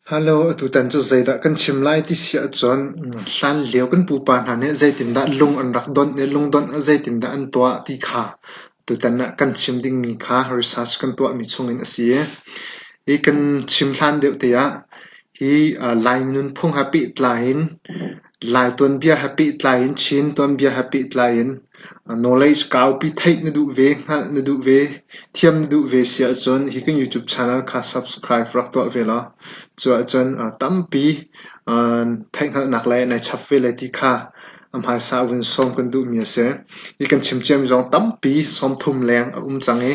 Hello, atutan cu zeidah kan chim lai ti si ahcun hlanlio kan pupa hna nih zeitindah lung an rak donh i lungdonh ah zeitindah an tuah ti kha tutan ah kan chim dingmi kha research kan tuahmi chungin a si. Hi kan chim hlan deuh te ah hi Lai nunphung he pehtlai in Lai tuanbia he pehtlai in Chin tuanbia he pehtlai in knowledge kaupi theih na duh ve, hngalh na duh ve, thiam na duh ve si ahcun hi kan YouTube channel kha subscribe rak tuah ve law cu ahcun tampi theihhngalhnak le nai chap ve lai ti kha a hmaisa vun sawm kan duhmi a si. Hi kan chim ciami zong tampi 30 leng a um cang i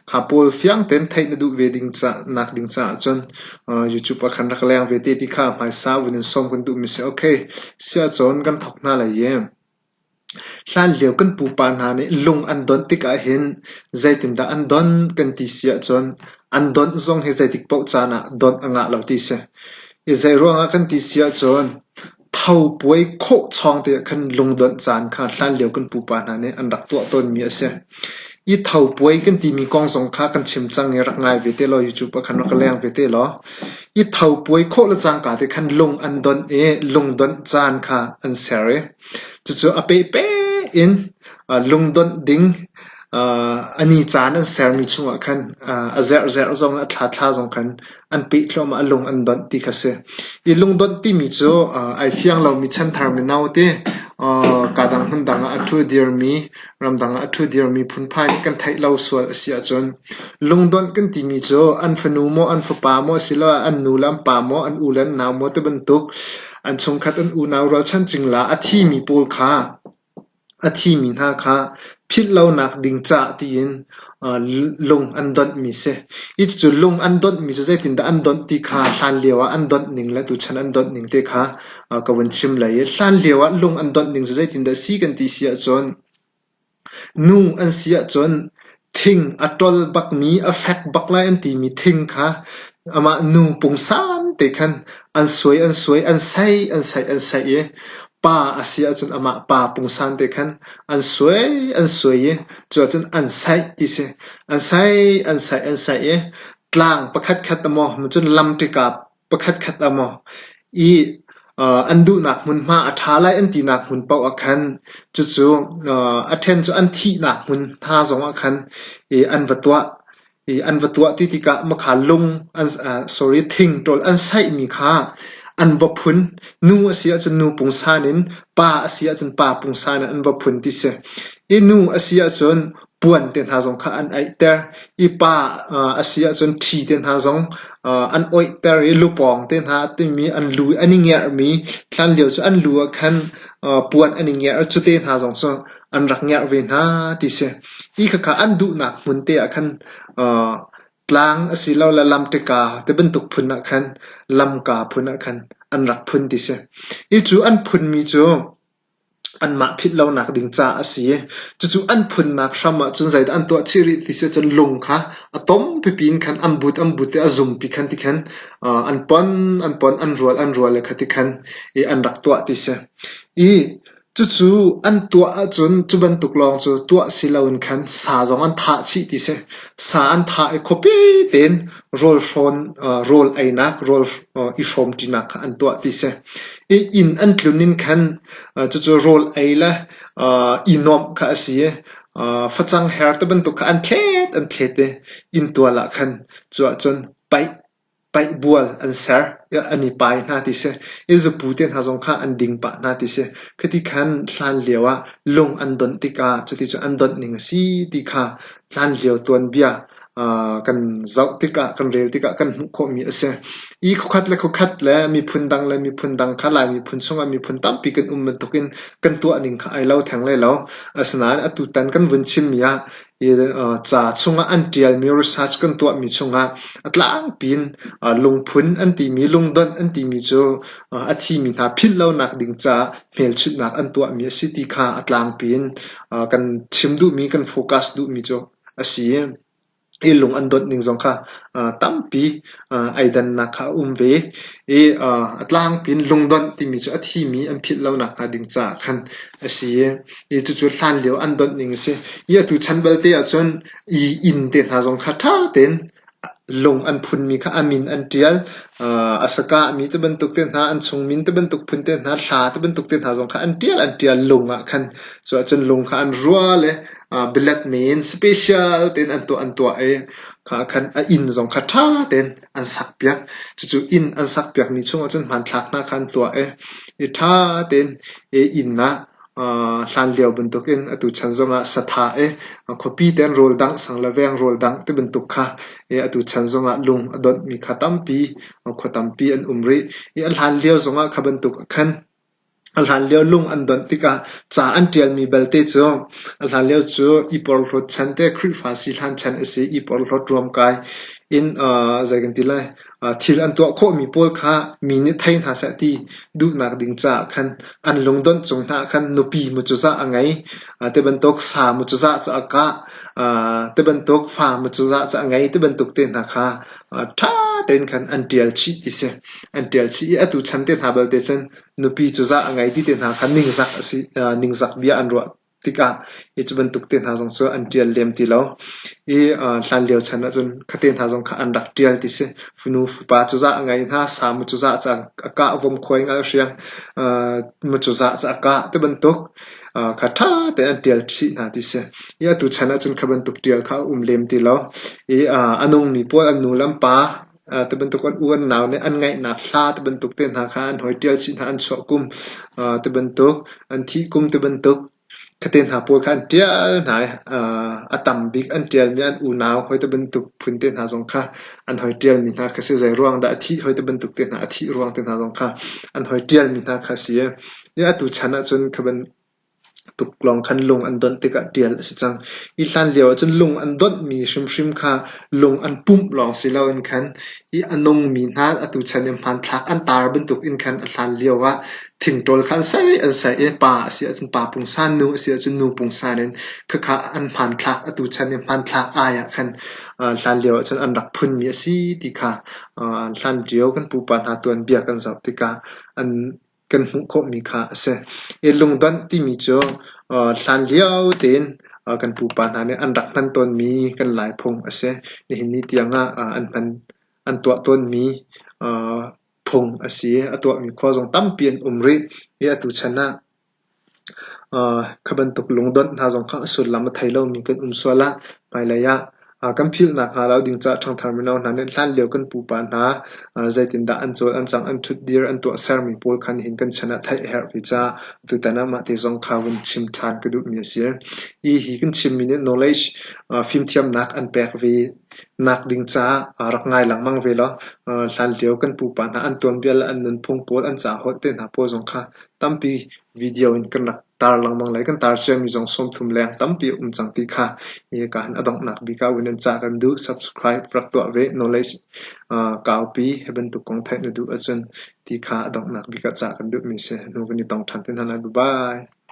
kha pawl fiang tein theih na duh ve ding ca nak ding caah cun YouTube ah khan rak leng ve te ti kha hmaisa vun in sawm kan duhmi si. Okay, siahcun kan thawk hna lai i hlanlio kan pupa hna nih lung an donh tikah hin zeitindah an donh kan ti si ahcun an donh zong hi zeitik paoh caan ah donh a ngah lo ti si. I zei ruangah kan ti si ahcun Tho puai khawh chawng te ah khan lungdonh caan kha hlanlio kan pupa hna nih an rak tuah tawnmi a si. I tho puai kan timi kong zong kha kan chim cang i rak ngai ve te law YouTube ah khan rak ka leng ve te law. I tho puai khawh le cangka te khan lung an donh i lungdonh caan kha an ser i cucu a pehpeh in lungdonh ding a ni caan an sermi chungah khan a zerhzerh zong a thlathla zong khan an peh thluahmah a lung an donh ti kha si. I lungdonh timi cu ai fiang lomi chanthar mino te kaa dang hmun dang ah a ṭhu dirmi ramdang ah a ṭhu dirmi phunphai nih kan theih lo sual a si ahcun lungdonh kan timi cu an fanu maw an fapa maw asiloah an nu le an pa maw an u le an nau maw ti bantuk an chungkhat an unau rualchan cingla a thimi pawl kha A thimi hna kha philh lonak ding ca'h tiin lung an donhmi si. Hi cucu lung an donhmi cu zeitindah an donh ti kha hlanlio ah an donh ning le tuchan an donh ning te kha ka vun chim lai i hlanlio ah lung an donh ning cu zeitindah a si kan ti si ahcun nu an si ahcun Thing a ṭol bakmi, a fek bak lai an timi thing kha amah nu pungsan te khan an suai an suai, an saih an saih an saih i pa a si ahcun amah pa pungsan te khan an suai an suai i cu ahcun an saih ti si. An saih an saih an saih i tlang pakhatkhat maw cun lam ṭika pakhatkhat ah maw i an duhnak hmunhma a ṭha lai an tinak hmun paoh ah khan cucu a ṭhen cu an thihnak hmun hna zongah khan i an va tuah. I an va tuah ti tikah makha lung an sorry thingṭawl an saihmi kha an va phun. Nu a si ahcun nu pungsan in, pa a si ahcun pa pungsan in an va phun ti si. I nu a si ahcun puan te hna zong kha an aihter i pa a si ahcun ṭhi te hna zong an oihter i lupawng te hna a timi an lu an i ngerhmi hlanlio cu an lu ah khan puan an i ngerh cu te hna zong cu an rak ngerh ve hna ti si. Hi khakha an duhnak hmun te ah khan tlang asilole lamṭika ti bantuk phun ah khan lamka phun ah khan an rak phun ti si. Hi cu an phunmi cu Anmah philh lonak ding caah a si i cucu an phunnak hram ahcun zeidah an tuah chih rih ti si ahcun lung kha a tom pipi in khan an but an but i a zumpi khan ti khan an pon an pon an rual an rual le kha ti khan i an rak tuah ti si. I cucu an tuah ahcun cu bantuk lawng cu tuah si loin khan sa zong an thah chih ti si. Sa an thah i khuapi tein rawl hrawn rawl einak rawl i hrawmṭinak kha an tuah ti si. I inn an tlun in khan cucu rawl ei le i nuamh kha a si i facang her ti bantuk kha an thlet an thlet i inntual ah khan cu ahcun paih paih bual an ser i an i pai hna ti si. I zupu te hna zong kha an ding pah hna ti si. Khiti khan hlan lio ah lung an donh tikah cuticun an donh ning a si ti kha hlan lio tuanbia kan zoh tikah kan rel tikah kan hmuh khawhmi a si. I khuakhat le khuakhat le miphun dang le miphun dang kha Lai miphun chungah miphun tampi kan um bantukin kan tuah ning kha ai lo theng lai lo. Asinain atutan kan vun chimmi ah i ca chungah an ṭialmi research kan tuahmi chungah a tlangpi in lungphun an timi lungdonh an timi cu a thimi hna philh lonak ding caah hmelchunhnak an tuahmi a si ti kha a tlangpi in kan chim duhmi kan focus duhmi cu a si. I lung an donh ning zong kha tampi ai dannak kha a um ve. I a tlangpi in lungdonh timi cu a thimi an philh lonak hnga ding caah khan a si. I cucu hlanlio an donh ning a si. I atu chan belte ahcun i inn te hna zong kha ṭha tein Lung an phunmi kha a min an ṭial. A sakahmi ti bantuk te hna, an chungmin ti bantuk phun te hna, thla ti bantuk te hna zong kha an ṭial an ṭial lung ah khan. Cuahcun lung kha an rual i bialet men special tein an tuah an tuah i kha khan a inn zong kha ṭha tein an sakpiak. Cucu inn an sakpiakmi chungah cun hmanthlak hna kha an tuah i ṭha tein inn ah hlanlio bantukin atu chan zongah sathah i khuapi tein rawl dangh sang le veng rawl dangh ti bantuk kha atu chan zongah lung a donhmi kha tampi khua tampi an um rih. I a hlanlio zongah kha bantuk ah khan a hlanlio lung an donh tikah ca an ṭialmi belte cu a hlanlio cu i porhlawt chan te Khrihfa si hlan chan a si. I porhlawt ruamkai in zei kan ti lai Thil an tuah khawhmi pawl kha mi nih thei hna seh ti duhnak ding caah khan an lungdonh cung hna ah khan nupi mucuzah a ngei, tibantuk sa mucuzah cu a kah, tibantuk fa mucuzah cu a ngei tibantuk te hna kha ṭha tein khan an ṭial chih ti si. An ṭial chih i atu chan te hna belte cun nupi cuzah a ngei ti te hna kha ningzak a si, ningzak bia an ruah tikah hi cu bantuk te hna zong cu an ṭial lem ti lo. I hlanlio chan ahcun khate hna zong kha an rak ṭial ti si. Fanu fapa cuzah a ngei hna, sa mu cuzah cu a kah, vomkhuai ngalhriang mu cuzah cu a kah ti bantuk kha ṭha tein an ṭial chih hna ti si. I atu chan ahcun kha bantuk ṭial kha a um lem ti lo. I a nungmi pawl an nu le an pa ti bantuk an u an nau nih an ngaihnak hla ti bantuk te hna kha an hoi ṭial chih hna, an chuah kum ti bantuk, an thih kum ti bantuk khate hna pawl kha an ṭial hna i a tam bik an ṭialmi an unau hoi ti bantuk phun te hna zong kha an hoi ṭialmi hna kha si. Zei ruang dah a thih hoi ti bantuk te hna, a thih ruang te hna zong kha an hoi ṭialmi hna kha a si i atu chan ahcun kha ban Tuklawng khan lung an donh tikah ṭial a si cang. Hi hlanlio ahcun lung an donhmi hrimhrim kha lung an pumh lawng si loin khan hi a nungmi hna atu chan i hmanthlak an tar bantukin khan a hlanlio ah thingṭawl kha an saih an saih i pa a si ahcun pa pungsan, nu a si ahcun nu pungsan in khakha an hmanthlak atu chan i hmanthlak ai ah khan hlanlio ahcun an rak phunmi a si ti kha hlanlio kan pupa hna tuanbia kan zoh tikah an kan hmuh khawhmi kha a si. I lungdonh timi cu hlanlio tein kan pupa hna nih an rak hman tawnmi kan Laiphung a si. Nihin ni tiangah an hman, an tuah tawnmi phung a si i a tuahmi khua zong tampi an um rih. I atu chan ah Kha bantuk lungdonh hna zong kha a sullam a thei lomi kan um sual ah hmailei ah kan philh nakhnga lo ding caah ṭhangthar mino hna nih hlanlio kan pupa hna zeitindah an cawl, an cang, an ṭhutdir, an tuahsermi pawl kha nihin kan chan ah theih a herh ve caah tutan ah mahte zong kha vun chim ṭhan ka duhmi a si. Hi hi kan chimmi nih knowledge fimthiamnak an pek ve nak ding caah rak ngai lengmang ve law hlanlio kan pupa hna an tuanbia le an nunphung pawl, an caholh te hna pawl zong kha tampi video in kan rak tar lengmang lai. Kan tar ciami zong 30 leng tampi a um cang ti kha hika hin a donghnak bik ah vun in cah kan duh. Subscribe rak tuah ve. Knowledge kaupi hi bantuk kong theih na duh ahcun ti kha a donghnak bik ah cah kan duhmi si. Hnu kan i tong ṭhan te hna lai. Bye bye.